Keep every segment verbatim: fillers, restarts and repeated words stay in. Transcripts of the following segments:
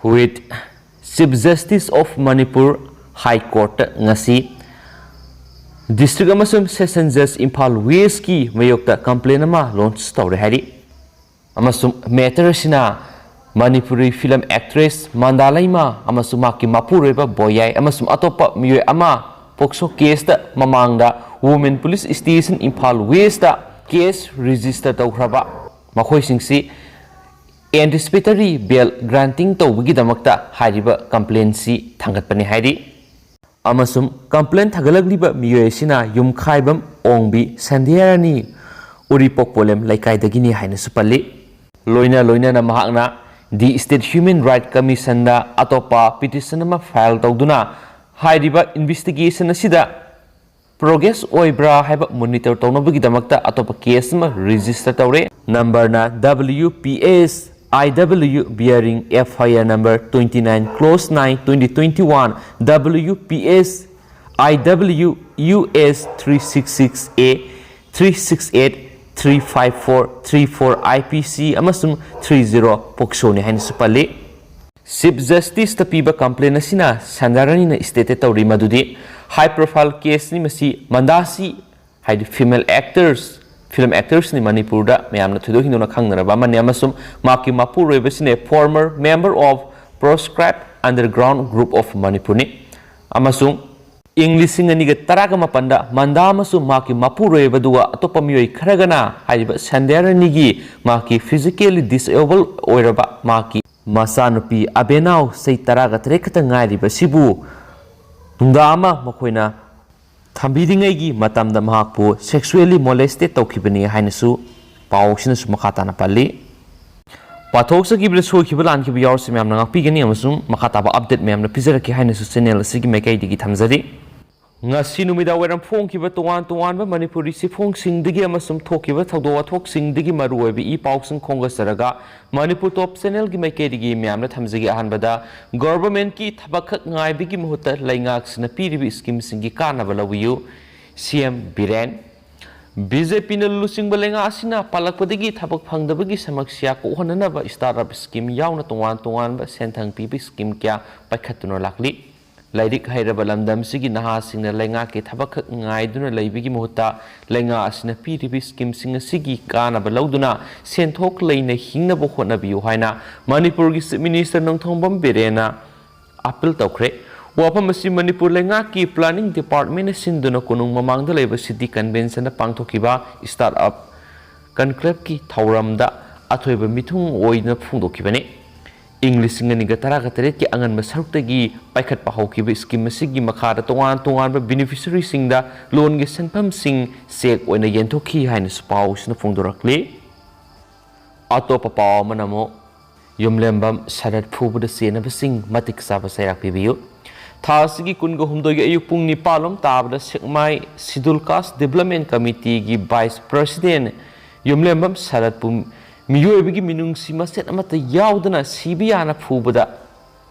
With Chief Justice of Manipur High Court ꯉꯁꯤ District ꯑꯃꯁꯨꯡ Session Judge Imphal Westꯀꯤ ꯃꯥꯌꯣꯛꯇ complaint ꯑꯃ launch ꯇꯧꯔꯦ ꯍꯥꯏꯔꯤ꯫ ꯑꯃꯁꯨꯡ matter ꯑꯁꯤꯅ ꯃꯅꯤꯄꯨꯔꯤ film actress ꯃꯟꯗꯥ ꯂꯩꯃ ꯑꯃꯁꯨꯡ ꯃꯍꯥꯛꯀꯤ ꯃꯄꯨꯔꯣꯏꯕ ꯕꯣꯌꯥꯏ ꯑꯃꯁꯨꯡ ꯑꯇꯣꯞꯄ ꯃꯤꯑꯣꯏ ꯑꯃ POCSO caseꯇ ꯃꯃꯥꯡꯗ Women Police Station Imphal Westꯇ case register ꯇꯧꯈ꯭ꯔꯕ ꯃꯈꯣꯏꯁꯤꯡꯁꯤ anticipatory bail granting ꯇꯧꯕꯒꯤꯗꯃꯛꯇ ꯍꯥꯏꯔꯤꯕ complaintꯁꯤ ꯊꯥꯡꯒꯠꯄꯅꯤ ꯍꯥꯏꯔꯤ꯫ ꯑꯃꯁꯨꯡ complaint ꯊꯥꯡꯒꯠꯂꯛꯂꯤꯕ ꯃꯤꯑꯣꯏ ꯑꯁꯤꯅ ꯌꯨꯝꯈꯥꯏꯕꯝ ꯑꯣꯡꯕꯤ ꯁꯟꯙ꯭ꯌꯥꯔꯥꯅꯤ ꯎꯔꯤꯄꯣꯛ ꯄꯣꯂꯦꯝ ꯂꯩꯀꯥꯏꯗꯒꯤꯅꯤ ꯍꯥꯏꯅꯁꯨ ꯄꯜꯂꯤ꯫ ꯂꯣꯏꯅ ꯂꯣꯏꯅꯅ ꯃꯍꯥꯛꯅ the State Human Rights Commissionꯗ ꯑꯇꯣꯞꯄ petition ꯑꯃ file ꯇꯧꯗꯨꯅ ꯍꯥꯏꯔꯤꯕ investigation ꯑꯁꯤꯗ progress ꯑꯣꯏꯕ꯭ꯔꯥ ꯍꯥꯏꯕ monitor ꯇꯧꯅꯕꯒꯤꯗꯃꯛꯇ ꯑꯇꯣꯞꯄ case ꯑꯃ register ꯇꯧꯔꯦ꯫ Numberꯅ W P S I W bearing F I R number twenty nine clause nine twenty twenty one W P S I W U S three six six A, three six eight, three five four, three four I P C ꯑꯃꯁꯨꯡ three zero POCSOꯅꯤ ꯍꯥꯏꯅꯁꯨ ꯄꯜꯂꯤ꯫ Chief Justiceꯇ ꯄꯤꯕ complaint ꯑꯁꯤꯅ ꯁꯟꯙ꯭ꯌꯥꯔꯥꯅꯤꯅ stated ꯇꯧꯔꯤ ꯃꯗꯨꯗꯤ high profile caseꯅꯤ ꯃꯁꯤ꯫ ꯃꯟꯗꯥꯁꯤ ꯍꯥꯏꯗꯤ female actors, film actorsꯅꯤ, ꯃꯅꯤꯄꯨꯔꯗ ꯃꯌꯥꯝꯅ ꯊꯣꯏꯗꯣꯛ ꯍꯦꯟꯗꯣꯛꯅ ꯈꯪꯅꯔꯕ ꯑꯃꯅꯤ ꯑꯃꯁꯨꯡ ꯃꯍꯥꯛꯀꯤ ꯃꯄꯨꯔꯣꯏꯕꯁꯤꯅ former member of proscribed underground group of Manipurꯅꯤ꯫ ꯑꯃꯁꯨꯡ ꯏꯪ ꯂꯤꯁꯤꯡ ꯑꯅꯤꯒ ꯇꯔꯥꯒ ꯃꯥꯄꯟꯗ ꯃꯟꯗꯥ ꯑꯃꯁꯨꯡ ꯃꯍꯥꯛꯀꯤ ꯃꯄꯨꯔꯣꯏꯕꯗꯨꯒ ꯑꯇꯣꯞꯄ ꯃꯤꯑꯣꯏ ꯈꯔꯒꯅ ꯍꯥꯏꯔꯤꯕ ꯁꯟꯙ꯭ꯌꯥꯔꯥꯅꯤꯒꯤ ꯃꯍꯥꯛꯀꯤ physically disable ꯑꯣꯏꯔꯕ ꯃꯍꯥꯛꯀꯤ ꯃꯆꯥꯅꯨꯄꯤ ꯑꯕꯦꯅꯥꯎ ꯆꯍꯤ ꯇꯔꯥꯒ ꯇꯔꯦꯠ ꯈꯛꯇ ꯉꯥꯏꯔꯤꯕ ꯑꯁꯤꯕꯨ ꯅꯨꯡꯗꯥꯡ ꯑꯃ ꯃꯈꯣꯏꯅ ꯊꯝꯕꯤꯔꯤꯉꯩꯒꯤ ꯃꯇꯝꯗ ꯃꯍꯥꯛꯄꯨ sexually molested ꯇꯧꯈꯤꯕꯅꯤ ꯍꯥꯏꯅꯁꯨ ꯄꯥꯎ ꯑꯁꯤꯅꯁꯨ ꯃꯈꯥ ꯇꯥꯅ ꯄꯜꯂꯤ꯫ ꯄꯥꯊꯣꯛꯆꯈꯤꯕꯗ ꯁꯣꯏꯈꯤꯕ ꯂꯥꯟꯈꯤꯕ ꯌꯥꯎꯔꯁꯨ ꯃꯌꯥꯝꯅ ꯉꯥꯛꯄꯤꯒꯅꯤ ꯑꯃꯁꯨꯡ ꯃꯈꯥ ꯇꯥꯕ update ꯃꯌꯥꯝꯅ ꯄꯤꯖꯔꯛꯀꯦ ꯍꯥꯏꯅꯁꯨ channel ꯑꯁꯤꯒꯤ ꯃꯥꯏꯀꯩꯗꯒꯤ ꯊꯝꯖꯔꯤ꯫ ꯉꯁꯤ ꯅꯨꯃꯤꯗꯥꯡ ꯋꯥꯏꯔꯝ ꯐꯣꯡꯈꯤꯕ ꯇꯣꯉꯥꯟ ꯇꯣꯉꯥꯟꯕ ꯃꯅꯤꯄꯨꯔꯤ ꯆꯦꯐꯣꯡꯁꯤꯡꯗꯒꯤ ꯑꯃꯁꯨꯡ ꯊꯣꯛꯈꯤꯕ ꯊꯧꯗꯣꯛ ꯋꯥꯊꯣꯛꯁꯤꯡꯗꯒꯤ ꯃꯔꯨꯑꯣꯏꯕ ꯏ ꯄꯥꯎꯁꯤꯡ ꯈꯣꯝꯒꯠꯆꯔꯒ ꯃꯅꯤꯄꯨꯔ ꯇꯣꯞ ꯆꯦꯅꯦꯜꯒꯤ ꯃꯥꯏꯀꯩꯗꯒꯤ ꯃꯌꯥꯝꯅ ꯊꯝꯖꯒꯦ꯫ ꯑꯍꯥꯟꯕꯗ, ꯒꯣꯚꯔꯟꯃꯦꯟꯠꯀꯤ ꯊꯕꯛꯈꯛ ꯉꯥꯏꯕꯒꯤ ꯃꯍꯨꯠꯇ ꯂꯩꯉꯥꯛꯁꯤꯡꯅ ꯄꯤꯔꯤꯕ ꯁ꯭ꯀꯤꯝꯁꯤꯡꯒꯤ ꯀꯥꯟꯅꯕ ꯂꯧꯕꯤꯌꯨ, ꯁꯤ ꯑꯦꯝ ꯕꯤꯔꯦꯟ꯫ ꯕꯤ ꯖꯦ ꯄꯤꯅ ꯂꯨꯆꯤꯡꯕ ꯂꯩꯉꯥꯛ ꯑꯁꯤꯅ ꯄꯥꯜꯂꯛꯄꯗꯒꯤ ꯊꯕꯛ ꯐꯪꯗꯕꯒꯤ ꯁꯃꯁ꯭ꯌꯥ ꯀꯣꯛꯍꯟꯅꯅꯕ startup scheme ꯌꯥꯎꯅ ꯇꯣꯉꯥꯟ ꯇꯣꯉꯥꯟꯕ ꯁꯦꯟꯊꯪ ꯄꯤꯕ scheme ꯀꯌꯥ ꯄꯥꯏꯈꯠꯇꯨꯅ ꯂꯥꯛꯂꯤ꯫ ꯂꯥꯏꯔꯤꯛ ꯍꯩꯔꯕ ꯂꯝꯗꯝꯁꯤꯒꯤ ꯅꯍꯥꯁꯤꯡꯅ ꯂꯩꯉꯥꯛꯀꯤ ꯊꯕꯛꯈꯛ ꯉꯥꯏꯗꯨꯅ ꯂꯩꯕꯒꯤ ꯃꯍꯨꯠꯇ ꯂꯩꯉꯥꯛ ꯑꯁꯤꯅ ꯄꯤꯔꯤꯕ scheme ꯁꯤꯡ ꯑꯁꯤꯒꯤ ꯀꯥꯟꯅꯕ ꯂꯧꯗꯨꯅ ꯁꯦꯟꯊꯣꯛ ꯂꯩꯅ ꯍꯤꯡꯅꯕ ꯍꯣꯠꯅꯕꯤꯌꯨ ꯍꯥꯏꯅ ꯃꯅꯤꯄꯨꯔꯒꯤ Chief Minister ꯅꯣꯡꯊꯣꯝꯕꯝ ꯕꯤꯔꯦꯟꯅ appeal ꯇꯧꯈ꯭ꯔꯦ꯫ ꯋꯥꯐꯝ ꯑꯁꯤ ꯃꯅꯤꯄꯨꯔ ꯂꯩꯉꯥꯛꯀꯤ Planning Department ꯅ ꯁꯤꯟꯗꯨꯅ ꯀꯣꯅꯨꯡ ꯃꯃꯥꯡꯗ ꯂꯩꯕ City Convention ꯗ ꯄꯥꯡꯊꯣꯛꯈꯤꯕ Startup Conclave ꯀꯤ ꯊꯧꯔꯝꯗ ꯑꯊꯣꯏꯕ ꯃꯤꯊꯨꯡ ꯑꯣꯏꯗꯨꯅ ꯐꯣꯡꯗꯣꯛꯈꯤꯕꯅꯤ꯫ ꯏꯪ ꯂꯤꯁꯤꯡ ꯑꯅꯤꯒ ꯇꯔꯥꯒ ꯇꯔꯦꯠꯀꯤ ꯑꯉꯟꯕ ꯁꯔꯨꯛꯇꯒꯤ ꯄꯥꯏꯈꯠꯄ ꯍꯧꯈꯤꯕ scheme ꯑꯁꯤꯒꯤ ꯃꯈꯥꯗ ꯇꯣꯉꯥꯟ ꯇꯣꯉꯥꯟꯕ beneficiary ꯁꯤꯡꯗ loan ꯒꯤ ꯁꯦꯟꯐꯝꯁꯤꯡ cheque ꯑꯣꯏꯅ ꯌꯦꯟꯊꯣꯛꯈꯤ ꯍꯥꯏꯅꯁꯨ ꯄꯥꯎꯁꯤꯅ ꯐꯣꯡꯗꯣꯔꯛꯂꯤ꯫ ꯑꯇꯣꯞꯄ ꯄꯥꯎ ꯑꯃꯅ ꯑꯃꯨꯛ, ꯌꯨꯝꯂꯦꯝꯕꯝ ꯁꯔꯠ ꯐꯨꯕꯗ ꯆꯦꯟꯅꯕꯁꯤꯡ ꯃꯇꯤꯛ ꯆꯥꯕ ꯆꯩꯔꯥꯛ ꯄꯤꯕꯤꯌꯨ꯫ ꯊꯥ ꯑꯁꯤꯒꯤ ꯀꯨꯟꯒ ꯍꯨꯝꯗꯣꯏꯒꯤ ꯑꯌꯨꯛ ꯄꯨꯡ ꯅꯤꯄꯥꯟ ꯂꯣꯝ ꯇꯥꯕꯗ ꯁꯦꯛꯃꯥꯏ Scheduled Caste Development Committee ꯒꯤ Vice President ꯌꯨꯝꯂꯦꯝꯕꯝ ꯁꯔꯠꯄꯨ ꯃꯤꯑꯣꯏꯕꯒꯤ ꯃꯤꯅꯨꯡꯁꯤ ꯃꯆꯦꯠ ꯑꯃꯠꯇ ꯌꯥꯎꯗꯅ ꯁꯤꯕ ꯌꯥꯅ ꯐꯨꯕꯗ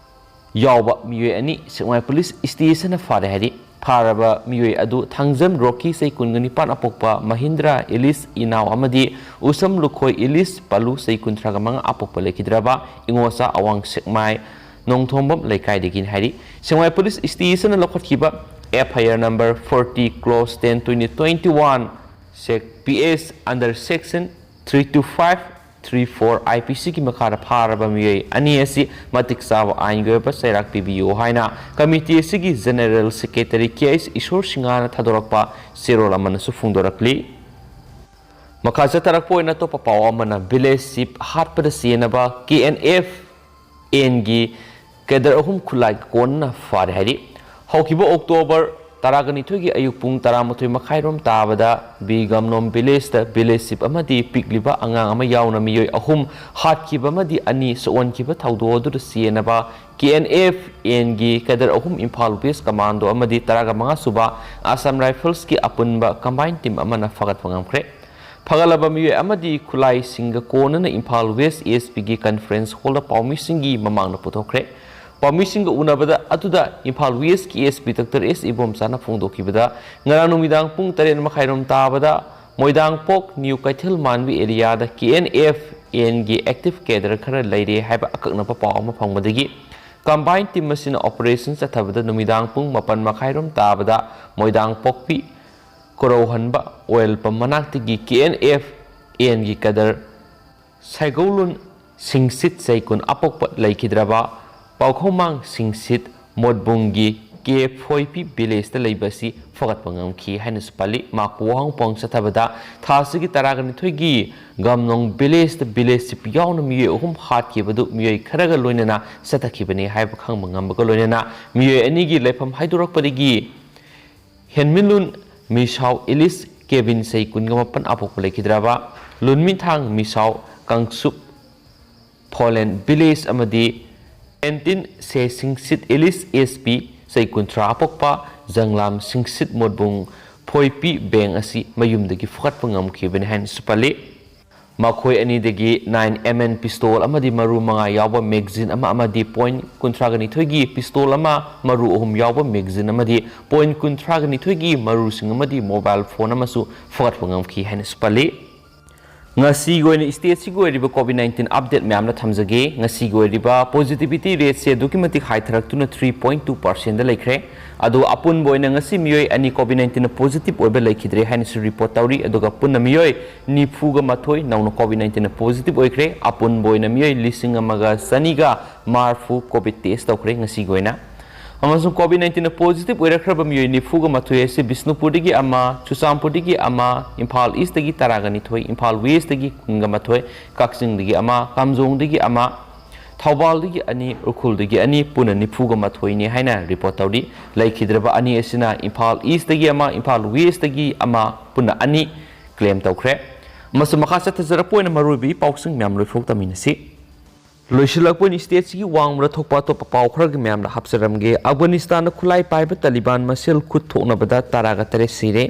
ꯌꯥꯎꯕ ꯃꯤꯑꯣꯏ ꯑꯅꯤ ꯁꯦꯛꯃꯥꯏ Police Station ꯅ ꯐꯥꯔꯦ ꯍꯥꯏꯔꯤ꯫ ꯐꯥꯔꯕ ꯃꯤꯑꯣꯏ ꯑꯗꯨ ꯊꯥꯡꯖꯝ ꯔꯣꯀꯤ ꯆꯍꯤ ꯀꯨꯟꯒ ꯅꯤꯄꯥꯟ ꯑꯄꯣꯛꯄ ꯃꯍꯤꯟꯗ꯭ꯔ ꯏꯂꯤꯁ ꯏꯅꯥꯎ ꯑꯃꯗꯤ ꯎꯁꯝ ꯂꯨꯈꯣꯏ ꯏꯂꯤꯁ ꯄꯥꯂꯨ ꯆꯍꯤ ꯀꯨꯟꯊ꯭ꯔꯥꯒ ꯃꯉꯥ ꯑꯄꯣꯛꯄ ꯂꯩꯈꯤꯗ꯭ꯔꯕ ꯏꯉꯣꯆꯥ ꯑꯋꯥꯡ ꯁꯦꯛꯃꯥꯏ ꯅꯣꯡꯊꯣꯝꯕꯝ ꯂꯩꯀꯥꯏꯗꯒꯤꯅꯤ ꯍꯥꯏꯔꯤ꯫ ꯁꯦꯛꯃꯥꯏ Police Station ꯅ ꯂꯧꯈꯠꯈꯤꯕ F I R number forty cross ten twenty twenty one, sec P S under section three two five three four I P C ꯒꯤ ꯃꯈꯥꯗ ꯐꯥꯔꯕ ꯃꯤꯑꯣꯏ ꯑꯅꯤ ꯑꯁꯤ ꯃꯇꯤꯛ ꯆꯥꯕ ꯑꯥꯏꯟꯒꯤ ꯑꯣꯏꯕ ꯆꯩꯔꯥꯛ ꯄꯤꯕꯤꯌꯨ ꯍꯥꯏꯅ committee ꯑꯁꯤꯒꯤ General Secretary K H ꯏꯁꯣꯔ ꯁꯤꯡꯍꯅ ꯊꯥꯗꯣꯔꯛꯄ ꯆꯦꯔꯣꯜ ꯑꯃꯅꯁꯨ ꯐꯣꯡꯗꯣꯔꯛꯂꯤ꯫ ꯃꯈꯥ ꯆꯠꯊꯔꯛꯄ ꯑꯣꯏꯅ ꯑꯇꯣꯞꯄ ꯄꯥꯎ ꯑꯃꯅ village chief ꯍꯥꯠꯄꯗ ꯆꯦꯟꯅꯕ K N F N ꯒꯤ cadre ꯑꯍꯨꯝ ꯈꯨꯠꯂꯥꯏ ꯀꯣꯟꯅ ꯐꯥꯔꯦ ꯍꯥꯏꯔꯤ꯫ ꯍꯧꯈꯤꯕ October ꯇꯔꯥꯒ ꯅꯤꯊꯣꯏꯒꯤ ꯑꯌꯨꯛ ꯄꯨꯡ ꯇꯔꯥꯃꯥꯊꯣꯏ ꯃꯈꯥꯏꯔꯣꯝ ꯇꯥꯕꯗ ꯕꯤ ꯒꯝꯅꯣꯝ village ꯇ village chief ꯑꯃꯗꯤ ꯄꯤꯛꯂꯤꯕ ꯑꯉꯥꯡ ꯑꯃ ꯌꯥꯎꯅ ꯃꯤꯑꯣꯏ ꯑꯍꯨꯝ ꯍꯥꯠꯈꯤꯕ ꯑꯃꯗꯤ ꯑꯅꯤ ꯁꯣꯛꯍꯟꯈꯤꯕ ꯊꯧꯗꯣꯛ ꯑꯗꯨꯗ ꯆꯦꯟꯅꯕ K N F N ꯒꯤ cadre ꯑꯍꯨꯝ, Imphal West Commando ꯑꯃꯗꯤ ꯇꯔꯥꯒ ꯃꯉꯥ ꯁꯨꯕ Assam Rifles ꯀꯤ ꯑꯄꯨꯟꯕ combined team ꯑꯃꯅ ꯐꯥꯒꯠꯄ ꯉꯝꯈ꯭ꯔꯦ꯫ ꯐꯒꯠꯂꯕ ꯃꯤꯑꯣꯏ ꯑꯃꯗꯤ ꯈꯨꯠꯂꯥꯏꯁꯤꯡꯒ ꯀꯣꯟꯅꯅ Imphal West A S P ꯒꯤ conference hall ꯗ ꯄꯥꯎꯃꯤꯁꯤꯡꯒꯤ ꯃꯃꯥꯡꯗ ꯄꯨꯊꯣꯛꯈ꯭ꯔꯦ꯫ ꯄꯥꯎꯃꯤꯁꯤꯡꯒ ꯎꯅꯕꯗ ꯑꯗꯨꯗ Imphal West ꯀꯤ S P Doctor S ꯏꯕꯣꯝꯆꯥꯅ ꯐꯣꯡꯗꯣꯛꯈꯤꯕꯗ, ꯉꯔꯥꯡ ꯅꯨꯃꯤꯗꯥꯡ ꯄꯨꯡ ꯇꯔꯦꯠ ꯃꯈꯥꯏꯔꯣꯝ ꯇꯥꯕꯗ ꯃꯣꯏꯗꯥꯡꯄꯣꯛ ꯅ꯭ꯌꯨ ꯀꯩꯊꯦꯜ ꯃꯥꯟꯕꯤ ꯑꯦꯔꯤꯌꯥꯗ ꯀꯦ ꯑꯦꯟ ꯑꯦꯐ ꯑꯦꯟꯒꯤ ꯑꯦꯛꯇꯤꯚ ꯀꯦꯗꯔ ꯈꯔ ꯂꯩꯔꯦ ꯍꯥꯏꯕ ꯑꯀꯛꯅꯕ ꯄꯥꯎ ꯑꯃ ꯐꯪꯕꯗꯒꯤ ꯀꯝꯕꯥꯏꯟ ꯇꯤꯝ ꯑꯁꯤꯅ ꯑꯣꯄꯔꯦꯁꯟ ꯆꯠꯊꯕꯗ ꯅꯨꯃꯤꯗꯥꯡ ꯄꯨꯡ ꯃꯥꯄꯟ ꯃꯈꯥꯏꯔꯣꯝ ꯇꯥꯕꯗ ꯃꯣꯏꯗꯥꯡꯄꯣꯛꯄꯤ ꯀꯣꯔꯧꯍꯟꯕ ꯑꯣꯏꯜ ꯄꯝ ꯃꯅꯥꯛꯇꯒꯤ ꯀꯦ ꯑꯦꯟ ꯑꯦꯐ ꯑꯦꯟꯒꯤ ꯀꯦꯗꯔ ꯁꯥꯏꯒꯧꯂꯨꯟ ꯁꯤꯡꯁꯤꯠ ꯆꯩꯀꯨꯟ ꯑꯄꯣꯛꯄ ꯂꯩꯈꯤꯗ꯭ꯔꯕ ꯄꯥꯎꯈꯣꯡꯃꯥꯡ ꯁꯤꯡꯁꯤꯠ ꯃꯣꯠꯕꯨꯡꯒꯤ ꯀꯦ ꯐꯣꯏꯄꯤ ꯚꯤꯂꯦꯖꯇ ꯂꯩꯕ ꯑꯁꯤ ꯐꯒꯠꯄ ꯉꯝꯈꯤ ꯍꯥꯏꯅꯁꯨ ꯄꯜꯂꯤ꯫ ꯃꯥꯀꯨ ꯋꯥꯍꯪ ꯄꯥꯎ ꯆꯠꯊꯕꯗ ꯊꯥ ꯑꯁꯤꯒꯤ ꯇꯔꯥꯒ ꯅꯤꯊꯣꯏꯒꯤ ꯒꯝꯅꯣꯡ ꯚꯤꯂꯦꯖꯇ ꯚꯤꯂꯦꯖ ꯆꯤꯞ ꯌꯥꯎꯅ ꯃꯤꯑꯣꯏ ꯑꯍꯨꯝ ꯍꯥꯠꯈꯤꯕꯗꯨ ꯃꯤꯑꯣꯏ ꯈꯔꯒ ꯂꯣꯏꯅꯅ ꯆꯠꯊꯈꯤꯕꯅꯤ ꯍꯥꯏꯕ ꯈꯪꯕ ꯉꯝꯕꯒ ꯂꯣꯏꯅꯅ ꯃꯤꯑꯣꯏ ꯑꯅꯤꯒꯤ ꯂꯩꯐꯝ ꯍꯥꯏꯗꯣꯔꯛꯄꯗꯒꯤ ꯍꯦꯟꯃꯤꯟꯂꯨꯟ ꯃꯤꯁꯥꯎ ꯏꯂꯤꯁ ꯀꯦꯕꯤꯟ ꯆꯍꯤ ꯀꯨꯟꯒ ꯃꯥꯄꯟ ꯑꯄꯣꯛꯄ ꯂꯩꯈꯤꯗ꯭ꯔꯕ ꯂꯨꯟꯃꯤꯊꯥꯡ ꯃꯤꯁꯥꯎ ꯀꯥꯡꯁꯨꯞ ꯐꯣꯂꯦꯟ ꯚꯤꯂꯦꯖ ꯑꯃꯗꯤ ꯑꯦꯟꯇꯤꯟ ꯁꯦ ꯁꯤꯡꯁꯤꯠ ꯏꯂꯤꯁ ꯑꯦꯁ ꯄꯤ ꯆꯍꯤ ꯀꯨꯟꯊ꯭ꯔꯥ ꯑꯄꯣꯛꯄ ꯖꯪꯂꯥꯝ ꯁꯤꯡꯁꯤꯠ ꯃꯣꯠꯕꯨꯡ ꯐꯣꯏꯄꯤ ꯕꯦꯡ ꯑꯁꯤ ꯃꯌꯨꯝꯗꯒꯤ ꯐꯨꯒꯠꯄ ꯉꯝꯈꯤꯕꯅꯤ ꯍꯥꯏꯅꯁꯨ ꯄꯜꯂꯤ꯫ ꯃꯈꯣꯏ ꯑꯅꯤꯗꯒꯤ ꯅꯥꯏꯟ ꯑꯦꯝ ꯑꯦꯟ ꯄꯤꯁꯇꯣꯜ ꯑꯃꯗꯤ ꯃꯔꯨ ꯃꯉꯥ ꯌꯥꯎꯕ ꯃꯦꯒꯖꯤꯟ ꯑꯃ ꯑꯃꯗꯤ ꯄꯣꯏꯟ ꯀꯨꯟꯊ꯭ꯔꯥꯒ ꯅꯤꯊꯣꯏꯒꯤ ꯄꯤꯁꯇꯣꯜ ꯑꯃ, ꯃꯔꯨ ꯑꯍꯨꯝ ꯌꯥꯎꯕ ꯃꯦꯒꯖꯤꯟ ꯑꯃꯗꯤ ꯄꯣꯏꯟ ꯀꯨꯟꯊ꯭ꯔꯥꯒ ꯅꯤꯊꯣꯏꯒꯤ ꯃꯔꯨꯁꯤꯡ ꯑꯃꯗꯤ ꯃꯣꯕꯥꯏꯜ ꯐꯣꯟ ꯑꯃꯁꯨ ꯐꯨꯒꯠꯄ ꯉꯝꯈꯤ ꯍꯥꯏꯅꯁꯨ ꯄꯜꯂꯤ꯫ ꯉꯁꯤꯒꯤ ꯑꯣꯏꯅ ꯁ꯭ꯇꯦꯠꯁꯤꯒꯤ ꯑꯣꯏꯔꯤꯕ ꯀꯣꯚꯤꯗ ꯅꯥꯏꯟꯇꯤꯟ ꯑꯞꯗꯦꯠ ꯃꯌꯥꯝꯅ ꯊꯝꯖꯒꯦ꯫ ꯉꯁꯤꯒꯤ ꯑꯣꯏꯔꯤꯕ ꯄꯣꯖꯤꯇꯤꯚꯤꯇꯤ ꯔꯦꯠꯁꯦ ꯑꯗꯨꯛꯀꯤ ꯃꯇꯤꯛ ꯍꯟꯊꯔꯛꯇꯨꯅ ꯊ꯭ꯔꯤ ꯄꯣꯏꯟ ꯇꯨ ꯄꯥꯔꯁꯦꯟꯗ ꯂꯩꯈ꯭ꯔꯦ꯫ ꯑꯗꯨ ꯑꯄꯨꯟꯕ ꯑꯣꯏꯅ ꯉꯁꯤ ꯃꯤꯑꯣꯏ ꯑꯅꯤ ꯀꯣꯚꯤꯗ ꯅꯥꯏꯟꯇꯤꯟꯅ ꯄꯣꯖꯤꯇꯤꯚ ꯑꯣꯏꯕ ꯂꯩꯈꯤꯗ꯭ꯔꯦ ꯍꯥꯏꯅꯁꯨ ꯔꯤꯄꯣꯔꯠ ꯇꯧꯔꯤ꯫ ꯑꯗꯨꯒ ꯄꯨꯟꯅ ꯃꯤꯑꯣꯏ ꯅꯤꯐꯨꯒ ꯃꯥꯊꯣꯏ ꯅꯧꯅ ꯀꯣꯚꯤꯗ ꯅꯥꯏꯟꯇꯤꯟꯅ ꯄꯣꯖꯤꯇꯤꯚ ꯑꯣꯏꯈ꯭ꯔꯦ꯫ ꯑꯄꯨꯟꯕ ꯑꯣꯏꯅ ꯃꯤꯑꯣꯏ ꯂꯤꯁꯤꯡ ꯑꯃꯒ ꯆꯅꯤꯒ ꯃꯔꯤꯐꯨ ꯀꯣꯚꯤꯗ ꯇꯦꯁ ꯇꯧꯈ꯭ꯔꯦ ꯉꯁꯤꯒꯤ ꯑꯣꯏꯅ꯫ ꯑꯃꯁꯨꯡ ꯀꯣꯚꯤꯗ ꯅꯥꯏꯟꯇꯤꯟꯅ ꯄꯣꯖꯤꯇꯤꯚ ꯑꯣꯏꯔꯛꯈ꯭ꯔꯕ ꯃꯤꯑꯣꯏ ꯅꯤꯐꯨꯒ ꯃꯥꯊꯣꯏ ꯑꯁꯤ ꯕꯤꯁꯅꯨꯄꯨꯔꯗꯒꯤ ꯑꯃ, ꯆꯨꯔꯆꯥꯟꯄꯨꯔꯗꯒꯤ ꯑꯃ, ꯏꯝꯐꯥꯜ ꯏꯁꯇꯒꯤ ꯇꯔꯥꯒ ꯅꯤꯊꯣꯏ, ꯏꯝꯐꯥꯜ ꯋꯦꯁꯇꯒꯤ ꯀꯨꯟꯒ ꯃꯥꯊꯣꯏ, ꯀꯛꯆꯤꯡꯗꯒꯤ ꯑꯃ, ꯀꯥꯝꯖꯣꯡꯗꯒꯤ ꯑꯃ, ꯊꯧꯕꯥꯜꯗꯒꯤ ꯑꯅꯤ, ꯎꯈ꯭ꯔꯨꯜꯗꯒꯤ ꯑꯅꯤ, ꯄꯨꯟꯅ ꯅꯤꯐꯨꯒ ꯃꯥꯊꯣꯏꯅꯤ ꯍꯥꯏꯅ ꯔꯤꯄꯣꯔꯠ ꯇꯧꯔꯤ꯫ ꯂꯩꯈꯤꯗ꯭ꯔꯕ ꯑꯅꯤ ꯑꯁꯤꯅ ꯏꯝꯐꯥꯜ ꯏꯁꯇꯒꯤ ꯑꯃ, ꯏꯝꯐꯥꯜ ꯋꯦꯁꯇꯒꯤ ꯑꯃ, ꯄꯨꯟꯅ ꯑꯅꯤ ꯀ꯭ꯂꯦꯝ ꯇꯧꯈ꯭ꯔꯦ꯫ ꯑꯃꯁꯨꯡ ꯃꯈꯥ ꯆꯠꯊꯖꯔꯛꯄ ꯑꯣꯏꯅ ꯃꯔꯨꯑꯣꯏꯕ ꯏ ꯄꯥꯎꯁꯤꯡ ꯃꯌꯥꯝ ꯂꯣꯏꯐꯥꯎ ꯇꯝꯃꯤꯟꯅꯁꯤ꯫ ꯂꯣꯏꯁꯤꯜꯂꯛꯄ ꯑꯣꯏꯅ ꯁ꯭ꯇꯦꯠꯁꯤꯒꯤ ꯋꯥꯡꯃꯗ ꯊꯣꯛꯄ ꯑꯇꯣꯞꯄ ꯄꯥꯎ ꯈꯔꯒꯤ ꯃꯌꯥꯝꯗ ꯍꯥꯞꯆꯔꯝꯒꯦ꯫ ꯑꯐꯒꯥꯅꯤꯁꯇꯥꯟꯗ ꯈꯨꯠꯂꯥꯏ ꯄꯥꯏꯕ ꯇꯥꯂꯤꯕꯥꯟ ꯃꯁꯦꯜ ꯈꯨꯠ ꯊꯣꯛꯅꯕꯗ ꯇꯔꯥꯒ ꯇꯔꯦꯠ ꯁꯤꯔꯦ꯫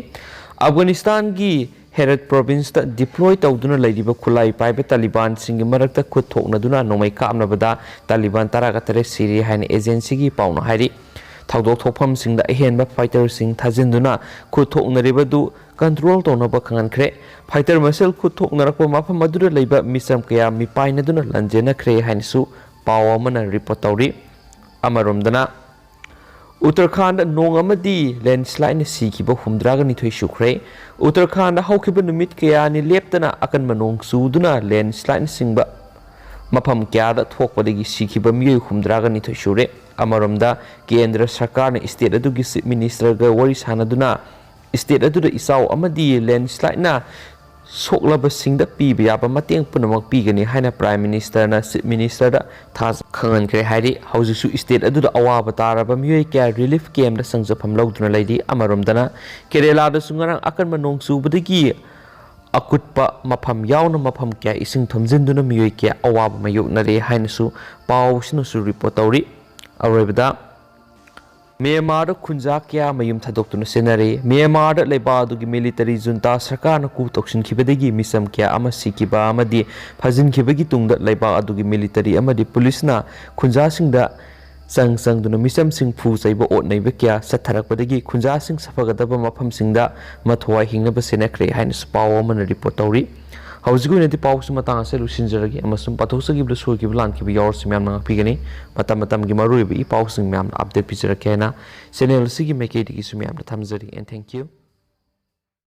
ꯑꯐꯒꯥꯅꯤꯁꯇꯥꯟꯒꯤ ꯍꯦꯔꯠ ꯄ꯭ꯔꯣꯚꯤꯟꯁꯇ ꯗꯤꯄ꯭ꯂꯣꯏ ꯇꯧꯗꯨꯅ ꯂꯩꯔꯤꯕ ꯈꯨꯠꯂꯥꯏ ꯄꯥꯏꯕ ꯇꯥꯂꯤꯕꯥꯟꯁꯤꯡꯒꯤ ꯃꯔꯛꯇ ꯈꯨꯠ ꯊꯣꯛꯅꯗꯨꯅ ꯅꯣꯡꯃꯩ ꯀꯥꯞꯅꯕꯗ ꯇꯥꯂꯤꯕꯥꯟ ꯇꯔꯥꯒ ꯇꯔꯦꯠ ꯁꯤꯔꯦ ꯍꯥꯏꯅ ꯑꯦꯖꯦꯟꯁꯤꯒꯤ ꯄꯥꯎꯅ ꯍꯥꯏꯔꯤ꯫ ꯊꯧꯗꯣꯛ ꯊꯣꯛꯐꯝꯁꯤꯡꯗ ꯑꯍꯦꯟꯕ ꯐꯥꯏꯇꯔꯁꯤꯡ ꯊꯥꯖꯤꯟꯗꯨꯅ ꯈꯨꯠ ꯊꯣꯛꯅꯔꯤꯕꯗꯨ ꯀꯟꯇ꯭ꯔꯣꯜ ꯇꯧꯅꯕ ꯈꯪꯍꯟꯈ꯭ꯔꯦ꯫ ꯐꯥꯏꯇꯔ ꯃꯁꯦꯜ ꯈꯨꯠ ꯊꯣꯛꯅꯔꯛꯄ ꯃꯐꯝ ꯑꯗꯨꯗ ꯂꯩꯕ ꯃꯤꯆꯝ ꯀꯌꯥ ꯃꯤꯄꯥꯏꯅꯗꯨꯅ ꯂꯥꯟꯖꯦꯟꯅꯈ꯭ꯔꯦ ꯍꯥꯏꯅꯁꯨ ꯄꯥꯎ ꯑꯃꯅ ꯔꯤꯄꯣꯔꯠ ꯇꯧꯔꯤ꯫ ꯑꯃꯔꯣꯝꯗꯅ, ꯎꯠꯇꯔꯈꯥꯟꯗ ꯅꯣꯡ ꯑꯃꯗꯤ ꯂꯦꯟꯁ꯭ꯂꯥꯏꯗꯅ ꯁꯤꯈꯤꯕ ꯍꯨꯝꯗ꯭ꯔꯥꯒ ꯅꯤꯊꯣꯏ ꯁꯨꯈ꯭ꯔꯦ꯫ ꯎꯠꯇꯔꯈꯥꯟꯗ ꯍꯧꯈꯤꯕ ꯅꯨꯃꯤꯠ ꯀꯌꯥꯅꯤ ꯂꯦꯞꯇꯅ ꯑꯀꯟꯕ ꯅꯣꯡ ꯆꯨꯗꯨꯅ ꯂꯦꯟꯁ꯭ꯂꯥꯏꯗꯅꯆꯤꯡꯕ ꯃꯐꯝ ꯀꯌꯥꯗ ꯊꯣꯛꯄꯗꯒꯤ ꯁꯤꯈꯤꯕ ꯃꯤꯑꯣꯏ ꯍꯨꯝꯗ꯭ꯔꯥꯒ ꯅꯤꯊꯣꯏ ꯁꯨꯔꯦ꯫ ꯑꯃꯔꯣꯝꯗ, ꯀꯦꯟꯗ꯭ꯔ ꯁꯔꯀꯥꯔꯅ ꯁ꯭ꯇꯦꯠ ꯑꯗꯨꯒꯤ ꯆꯤꯐ ꯃꯤꯅꯤꯁꯇꯔꯒ ꯋꯥꯔꯤ ꯁꯥꯅꯗꯨꯅ ꯁ꯭ꯇꯦꯠ ꯑꯗꯨꯗ ꯏꯆꯥꯎ ꯑꯃꯗꯤ ꯂꯦꯟꯁ꯭ꯂꯥꯏꯗꯅ ꯁꯣꯛꯂꯕꯁꯤꯡꯗ ꯄꯤꯕ ꯌꯥꯕ ꯃꯇꯦꯡ ꯄꯨꯝꯅꯃꯛ ꯄꯤꯒꯅꯤ ꯍꯥꯏꯅ ꯄ꯭ꯔꯥꯏꯝ ꯃꯤꯅꯤꯁꯇꯔꯅ ꯆꯤꯐ ꯃꯤꯅꯤꯁꯇꯔꯗ ꯊꯥꯖ ꯈꯪꯍꯟꯈ꯭ꯔꯦ ꯍꯥꯏꯔꯤ꯫ ꯍꯧꯖꯤꯛꯁꯨ ꯁ꯭ꯇꯦꯠ ꯑꯗꯨꯗ ꯑꯋꯥꯕ ꯇꯥꯔꯕ ꯃꯤꯑꯣꯏ ꯀꯌꯥ ꯔꯤꯂꯤꯐ ꯀꯦꯝꯞꯇ ꯆꯪꯖꯐꯝ ꯂꯧꯗꯨꯅ ꯂꯩꯔꯤ꯫ ꯑꯃꯔꯣꯝꯗꯅ, ꯀꯦꯔꯦꯂꯥꯗꯁꯨ ꯉꯔꯥꯡ ꯑꯀꯟꯕ ꯅꯣꯡ ꯆꯨꯕꯗꯒꯤ ꯑꯀꯨꯠꯄ ꯃꯐꯝ ꯌꯥꯎꯅ ꯃꯐꯝ ꯀꯌꯥ ꯏꯁꯤꯡ ꯊꯨꯝꯖꯤꯟꯗꯨꯅ ꯃꯤꯑꯣꯏ ꯀꯌꯥ ꯑꯋꯥꯕ ꯃꯥꯌꯣꯛꯅꯔꯦ ꯍꯥꯏꯅꯁꯨ ꯄꯥꯎꯁꯤꯅꯁꯨ ꯔꯤꯄꯣꯔꯠ ꯇꯧꯔꯤ꯫ ꯑꯔꯣꯏꯕꯗ, ꯃ꯭ꯌꯥꯟꯃꯥꯔꯗ ꯈꯨꯟꯖꯥ ꯀꯌꯥ ꯃꯌꯨꯝ ꯊꯥꯗꯣꯛꯇꯨꯅ ꯆꯦꯟꯅꯔꯦ꯫ ꯃ꯭ꯌꯥꯟꯃꯥꯔꯗ ꯂꯩꯕꯥꯛ ꯑꯗꯨꯒꯤ ꯃꯤꯂꯤꯇꯔꯤ ꯖꯨꯟꯇꯥ ꯁꯔꯀꯥꯔꯅ ꯀꯨ ꯇꯧꯁꯤꯟꯈꯤꯕꯗꯒꯤ ꯃꯤꯆꯝ ꯀꯌꯥ ꯑꯃ ꯁꯤꯈꯤꯕ ꯑꯃꯗꯤ ꯐꯥꯖꯤꯟꯈꯤꯕꯒꯤ ꯇꯨꯡꯗ ꯂꯩꯕꯥꯛ ꯑꯗꯨꯒꯤ ꯃꯤꯂꯤꯇꯔꯤ ꯑꯃꯗꯤ ꯄꯨꯂꯤꯁꯅ ꯈꯨꯟꯖꯥꯁꯤꯡꯗ ꯆꯪ ꯆꯪꯗꯨꯅ ꯃꯤꯆꯝꯁꯤꯡ ꯐꯨ ꯆꯩꯕ ꯑꯣꯠ ꯅꯩꯕ ꯀꯌꯥ ꯆꯠꯊꯔꯛꯄꯗꯒꯤ ꯈꯨꯟꯖꯥꯁꯤꯡ ꯁꯥꯐꯒꯗꯕ ꯃꯐꯝꯁꯤꯡꯗ ꯃꯊ꯭ꯋꯥꯏ ꯍꯤꯡꯅꯕ ꯆꯦꯟꯅꯈ꯭ꯔꯦ ꯍꯥꯏꯅꯁꯨ ꯄꯥꯎ ꯑꯃꯅ ꯔꯤꯄꯣꯔꯠ ꯇꯧꯔꯤ꯫ ꯍꯧꯖꯤꯛꯀꯤ ꯑꯣꯏꯅꯗꯤ ꯄꯥꯎꯁꯤ ꯃꯇꯥꯡ ꯑꯁꯤꯗ ꯂꯣꯏꯁꯤꯟꯖꯔꯒꯦ ꯑꯃꯁꯨꯡ ꯄꯥꯊꯣꯛꯆꯈꯤꯕꯗ ꯁꯣꯏꯈꯤꯕ ꯂꯥꯟꯈꯤꯕ ꯌꯥꯎꯔꯁꯨ ꯃꯌꯥꯝꯅ ꯉꯥꯛꯄꯤꯒꯅꯤ꯫ ꯃꯇꯝ ꯃꯇꯝꯒꯤ ꯃꯔꯨꯑꯣꯏꯕ ꯏ ꯄꯥꯎꯁꯤꯡ ꯃꯌꯥꯝꯅ ꯑꯞꯗꯦꯠ ꯄꯤꯖꯔꯛꯀꯦ ꯍꯥꯏꯅ ꯆꯦꯅꯦꯜ ꯑꯁꯤꯒꯤ ꯃꯥꯏꯀꯩꯗꯒꯤꯁꯨ ꯃꯌꯥꯝꯗ ꯊꯝꯖꯔꯤ꯫ And thank you.